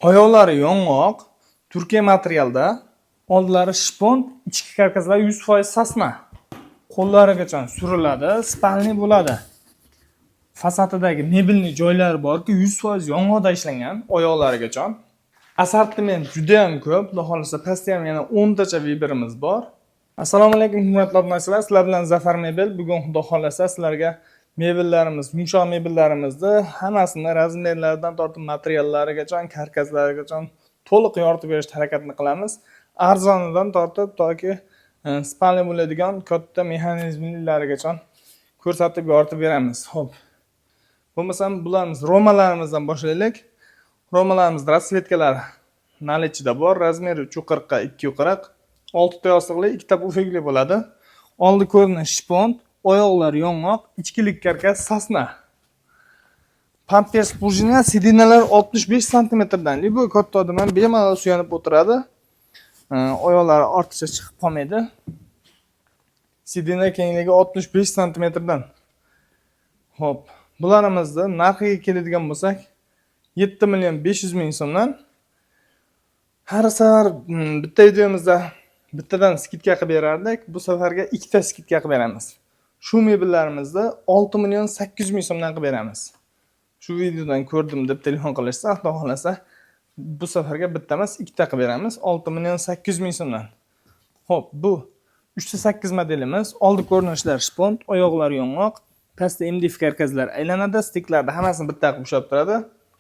Oyoqlari yong'oq, Turkiya materialda, oldilari шпонт, ichki karkaslari 100% сосна. Qo'llarigacha suriladi, спальный bo'ladi. Fasadidagi mebelli joylari borki, 100% yong'oqda ishlangan oyoqlarigacha. Assortiment juda ham ko'p. Xudo xohlasa, pastda ham yana 10 tacha выбор imiz bor. Assalomu alaykum, hurmatli obunachilar, sizlar bilan Zafar Mebel. Bugun, Xudo xohlasa, sizlarga mebellarimiz, yumshoq mebellarimizni hammasini razmerlaridan tortib materiallarigacha, karkaslarigacha to'liq yoritib berishga harakatini qilamiz. Arzonidan tortib toki спальный bo'ladigan katta mexanizmlarigacha ko'rsatib, yoritib beramiz. Xo'p. Bo'lmasam, bularimiz romalarimizdan boshlaylik. Romalarimiz расцветка lari наличие da bor. Razmeri 340 ga 240. Oltita yostiqli, ikkita pufekli bo'ladi. Oldi ko'rinish шпонт, oyoqlari yong'oq, ichkilik karkas сосна. Pampers пружина, сиденья lar 65 santimetrdan. Любой katta odam ham bemalol suyanib o'tiradi. Oyoqlari ortiqcha chiqib qolmaydi. Сиденья kengligi 65 santimetrdan. Xo'p, bularimizni narxiga keladigan bo'lsak, 7 million 500 ming so'mdan. Har safar bitta videomizda bittadan скидка qilib berardik. Bu safarga ikkita скидка qilib beramiz. Shu mebellarimizni 6 million 800 ming so'mdan qilib beramiz. Shu videodan ko'rdim deb telefon qilishsa, Xudo xohlasa, bu safarga bitta emas, ikkita qilib beramiz 6 million 800 ming so'mdan. Xo'p, bu 3.8 modelimiz. Oldi ko'rinishlar шпонт, oyoqlari yong'oq, pastda MDF karkaslar aylanadi, stiklarni hammasini bitta qilib ushlab turadi.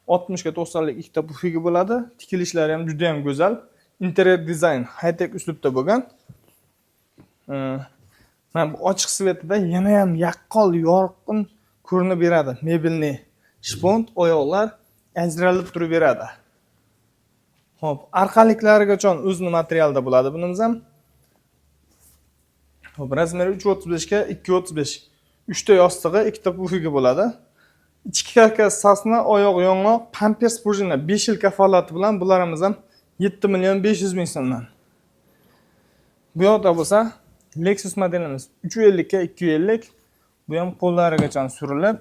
60 ga 90 lik ikkita pufigi bo'ladi. Tikilishlari ham juda ham go'zal. Interyer dizayn high-tech uslubda bo'lgan. Mana bu ochiq цвет ida yana ham yaqqol, yorqin ko'rinib beradi. Mebelni шпонт, oyoqlar ajralib turib beradi. Xo'p, orqaliklarigacha o'zini materialda bo'ladi bunimiz ham. Xo'p, razmeri 3.35 ga 2.35. Uchta yostig'i, ikkita pufigi bo'ladi. Ichki karkas сосна, oyoq yong'oq, pampers пружина 5 yil kafolati bilan bularimiz ham 7 million 500 ming so'mdan. Bu yoqda bo'lsa Lexus modelimiz 350 ga 250. Bu ham qo'llarigacha surilib,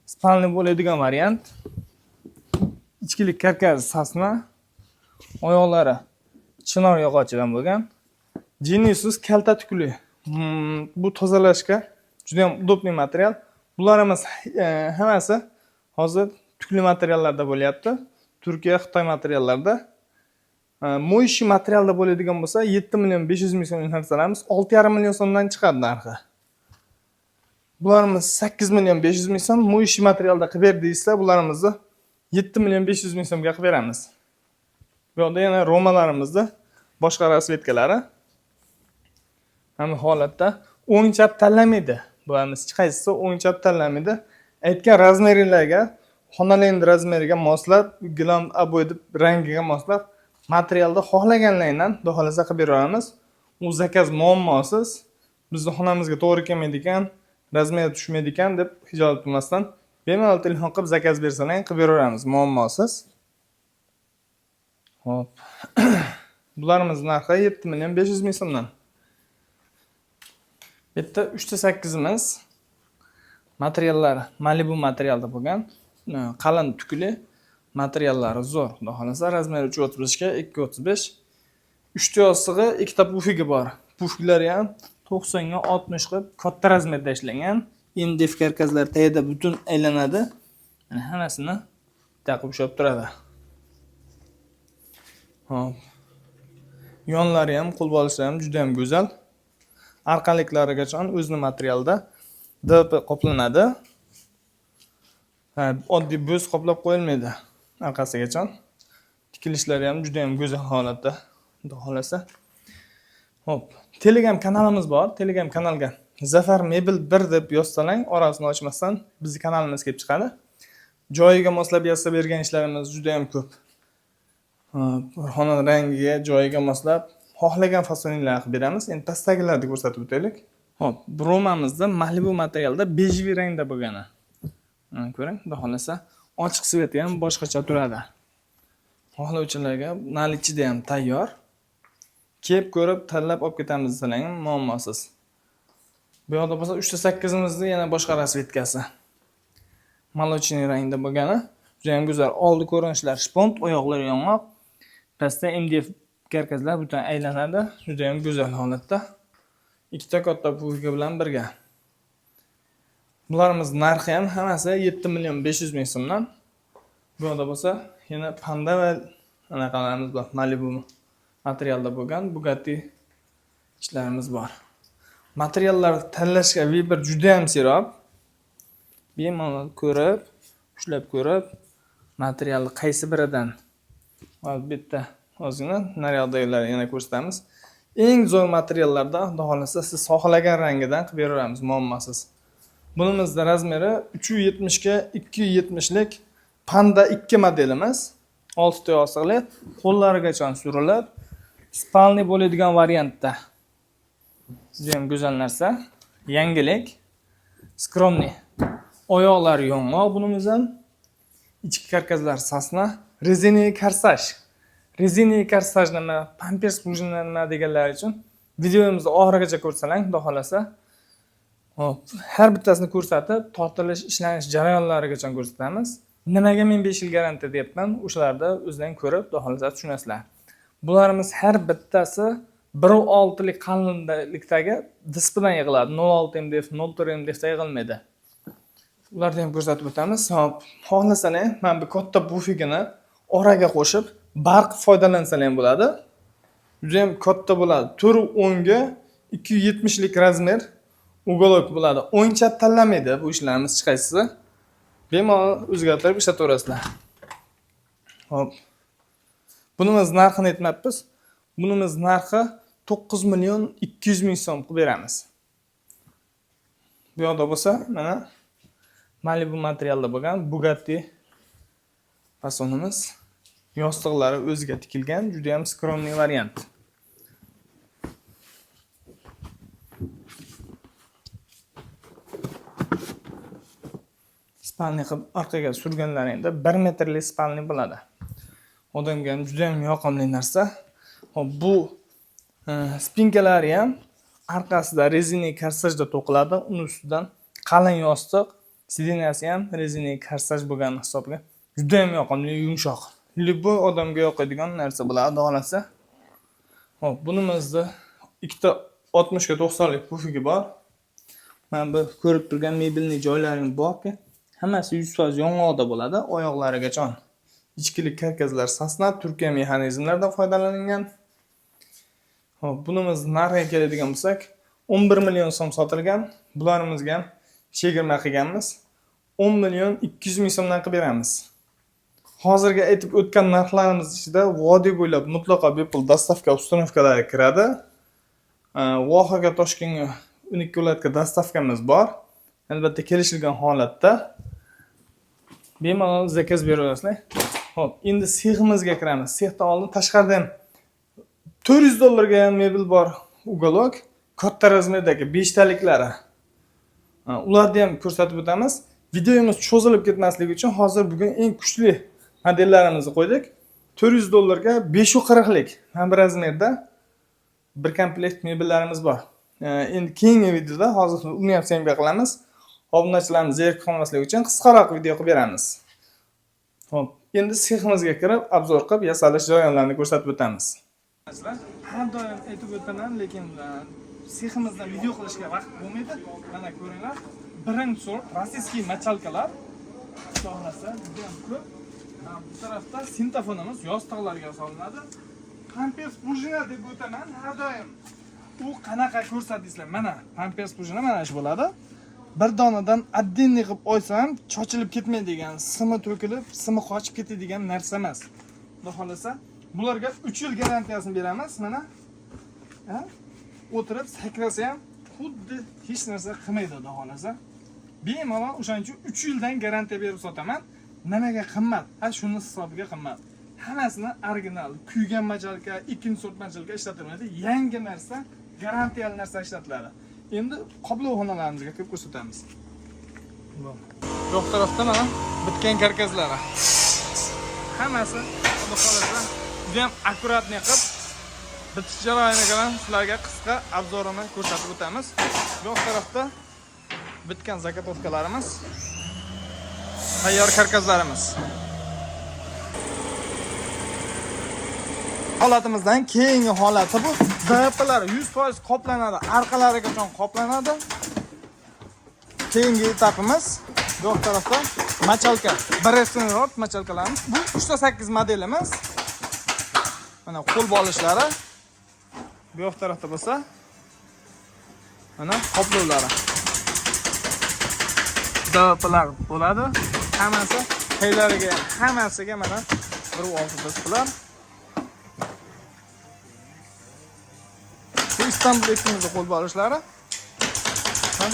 спальный bo'ladigan variant. Ichkilik karkas сосна, oyoqlari chinor yog'ochidan bo'lgan. Genesis kalta tukli. Bu tozalashga juda ham удобный material. Bularimiz hammasi hozir tukli materiallarda bo'lyapti. Turkiya, Xitoy materiallarida. Моющий materialda bo'ladigan bo'lsa, 7 million 500 ming so'mlik narsalarimiz 6,5 million so'mdan chiqadi narxi. Bularimiz 8 million 500 ming so'm, моющий materialda qilib ber deysizlar, bularimizni 7 million 500 ming so'mga qilib beramiz. Bu yoqda yana romalarimizda boshqa расцветка lari. Hamma holatda o'ng chap tanlamaydi. Bularimiz hech qaysisi o'ng chap tanlamaydi. Aytgan razmeringlarga, xonalarning razmeriga moslab, gilam обои deb rangiga moslab, materialda xohlaganlaringdan, Xudo xohlasa, qilib beraveramiz. U заказ muammosiz, bizni xonamizga to'g'ri kelmaydi ekan, razmeri tushmaydi ekan deb xijolat qilmasdan bemalol telefon qilib заказ bersalar, qilib beraveramiz muammosiz. Xo'p. Bularimiz narxi 7 million 500 ming so'mdan. Bu yerda 3.8imiz materiallari Malibu materialda bo'lgan. Qalin tukli, materiallari zo'r. Xudo xohlasa, razmeri 3.35 ga 2.35. Uchta yostig'i, ikkita pufigi bor. Pufiklari ham 90 ga 60 qilib katta razmerda ishlangan. MDF karkaslar tagida butun aylanadi. Mana, hammasini bitta qilib ushlab turadi. Xo'p. Yonlari ham, qo'l bolishlari ham juda ham go'zal. Orqaliklarigacha o'zini materialda ДВП qoplanadi. Ha, oddiy bo'z qoplab qo'yilmaydi orqasigacha. Tikilishlari ham juda ham go'zal holatda. Xudo xohlasa. Xo'p, Telegram kanalimiz bor. Telegram kanalga Zafar Mebel 1 deb yozsalang, orasini ochmasdan bizni kanalimiz kelib chiqadi. Joyiga moslab yasab bergan ishlarimiz juda ham ko'p. Xo'p, xona rangiga, joyiga moslab xohlagan fasoninglarni qilib beramiz. Endi pastdagilarni ko'rsatib o'taylik. Xo'p, romamizda Malibu materialda бежевый rangda bo'lgani. Mana, ko'ring, Xudo xohlasa, ochiq цвет i ham boshqacha turadi. Xohlovchilarga наличие da ham tayyor. Kelib ko'rib, tanlab olib ketamiz desalar ham muammosiz. Bu yoqda bo'lsa 3.8imizni yana boshqa расцветка si. Молочный rangda bo'lgani. Juda ham go'zal. Oldi ko'rinishlar shpont, oyoqlari yong'oq. Pastda MDF karkaslar butun aylanadi. Juda ham go'zal holatda. Ikkita katta pufika bilan birga. Bularimiz narxi ham hammasi 7 million 500 ming so'mdan. Bu yoqda bo'lsa yana Panda va anaqalarimiz bor. Malibu materialda bo'lgan Bugatti ishlarimiz bor. Materiallar tanlashga выбор juda ham serob. Bemalol ko'rib, ushlab ko'rib, materialni qaysi biridan hozir bitta ozgina naryoqdagilarni yana ko'rsatamiz. Eng zo'r materiallarda, xudo xohlasa, siz xohlagan rangidan qilib beraveramiz, muammosiz. Bunimizda razmeri 370 ga 270 lik Panda 2 modelimiz. 6 ta yostiqli, qo'llarigacha surilib, спальный bo'ladigan variantda. Juda ham go'zal narsa. Yangilik. Скромный. Oyoqlari yong'oq bunimiz ham. Ichki karkaslar сосна, резиновый корсаж. Резиновый корсаж nima, pampers пружина nima deganlar uchun videomizni oxirigacha ko'rsalar, xudo xohlasa. Hop, har bittasini ko'rsatib, tortilish, ishlanish jarayonlarigacha ko'rsatamiz. Nimaga men 5 yil garantiya deyapman, o'shalarda o'zlaring ko'rib, xudo xohlasa tushunasizlar. Bularimiz har bittasi 1.6 lik qalinlikdagi dispidan yig'iladi. 0.6 MDF, 0.4 MDF da yig'ilmaydi. Ularni ham ko'rsatib o'tamiz. Hop, xohlasalar mana bu katta pufigini oraga qo'shib, barq foydalansalar ham bo'ladi. Juda ham katta bo'ladi. 4.10 ga 270 lik razmer уголок bo'ladi. O'ng chap tanlamaydi bu ishlarimiz hech qaysisi. Bemalol o'zgartirib ishlataverasizlar. Hop. Bunimiz narxini aytmabmiz. Bunimiz narxi 9 million 200 ming so'm qilib beramiz. Bu yoqda bo'lsa, mana Malibu materialda bo'lgan Bugatti fasonimiz. Yostiqlari o'ziga tikilgan, juda ham скромный variant. Спальный qilib orqaga surganlaringda 1 metrli спальный bo'ladi. Odamga ham juda ham yoqimli narsa. Hop, bu спинка lari ham orqasida резиновый корсаж da to'qiladi. Uni ustidan qalin yostiq, сиденья si ham резиновый корсаж bo'lgani hisobiga juda ham yoqimli, yumshoq. Любой odamga yoqadigan narsa bo'ladi, xudo xohlasa. Hop, bunimizda ikkita 60 ga 90 lik pufigi bor. Mana bu ko'rib turgan mebelning joylaring borki, hammasi 100% yong'oqda bo'ladi, oyoqlarigacha. Ichkilik karkaslar сосна, Turkiya mexanizmlaridan foydalanilgan. Hop, bunimiz narxiga keladigan bo'lsak, 11 million so'm sotilgan. Bularimizga ham chegirma qilganmiz. 10 million 200 ming so'mdan qilib beramiz. Hozirgi aytib o'tgan narxlarimiz ichida vodiy bo'ylab mutlaqo bepul доставка, установка lari kiradi. Vohaga, Toshkentga, 12 viloyatga доставка miz bor. Albatta kelishilgan holatda bemalol заказ beraverasizlar. Hop, endi seximizga kiramiz. Sexdan oldin tashqarida ham 400 dollarga ham mebel bor, уголок, katta razmerdagi 5 taliklari. Ularni ham ko'rsatib o'tamiz. Videomiz cho'zilib ketmasligi uchun hozir bugun eng kuchli modellarimizni qo'ydik. 400 dollarga 5.40 lik mana bu razmerda bir komplekt mebellarimiz bor. Endi keyingi videoda hozir uni ham съёмка qilamiz. Obunachilarimiz zerikib qolmasligi uchun qisqaroq video qilib beramiz. Hop, endi seximizga kirib, обзор qilib, yasalish jarayonlarini ko'rsatib o'tamiz. Har doim aytib o'taman, lekin seximizda video qilishga vaqt bo'lmaydi. Mana ko'ringlar, birinchi sort российский мочалка lar. Xudo xohlasa, juda ham ko'p. Bu tarafda sintafonimiz yostiqlarga solinadi. Pampers пружина deb o'taman har doim. U qanaqa ko'rsatdingizlar? Mana pampers пружина mana shu bo'ladi. Bir donadan отдельный qilib olsam, chochilib ketmaydigan, simi to'kilib, simi qochib ketadigan narsa emas. Xudo xohlasa, bularga 3 yil garantiyasini beramiz, mana. Ha? O'tirib sakrasa ham xuddi hech narsa qilmaydi, xudo xohlasa. Bemalol o'shaning uchun 3 yildan garantiya berib sotaman. Nimaga qimmat? Ha, shuni hisobiga qimmat. Hammasini original, kuygan мочалка, ikkinchi sort мочалка ishlatilmaydi. Yangi narsa, garantiyali narsa ishlatiladi. Endi qoplovxonalarimizga kirib ko'rsatamiz. Bu yoq tarafda mana bitgan karkazlari. Hammasi xudo xohlasa juda ham аккуратный qilib bitish jarayoni bilan sizlarga qisqa обзор ini ko'rsatib o'tamiz. Bu yoq tarafda bitgan заготовка larimiz, tayyor karkazlarimiz. Holatimizdan keyingi holati bu. DPlar 100% qoplanadi, orqalarigacha qoplanadi. Keyingi etapimiz bu yoq tarafda мочалка. Brestnrod мочалка larimiz. Bu 3.8 modelimiz. Mana qo'l bolishlari. Bu yoq tarafda bo'lsa mana qoplovlari. DPlar bo'ladi. Hammasi taylariga, hammasiga mana 1.6 disklar. Bu Istanbul ikkimizda qo'l bolishlari. Ha?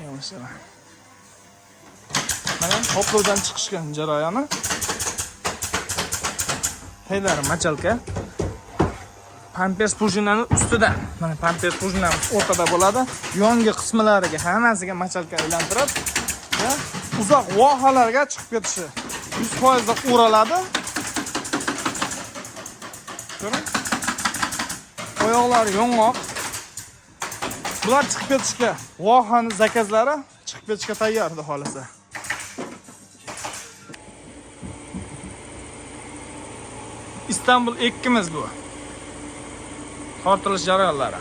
Yavash. Mana qoplovdan chiqishgan jarayoni. Taylari мочалка. Pampers prujinani ustida. Mana pampers prujinamiz o'rtada bo'ladi. Yongi qismlariga hammasiga мочалка aylantirib, va uzoq vohalarga chiqib ketishi 100% da o'raladi. Ko'ring. Oyoqlari yong'oq. Bular chiqib ketishga, vohani заказ lari chiqib ketishga tayyor, xudo xohlasa. Istanbul ikkimiz bu. Tortilish jarayonlari.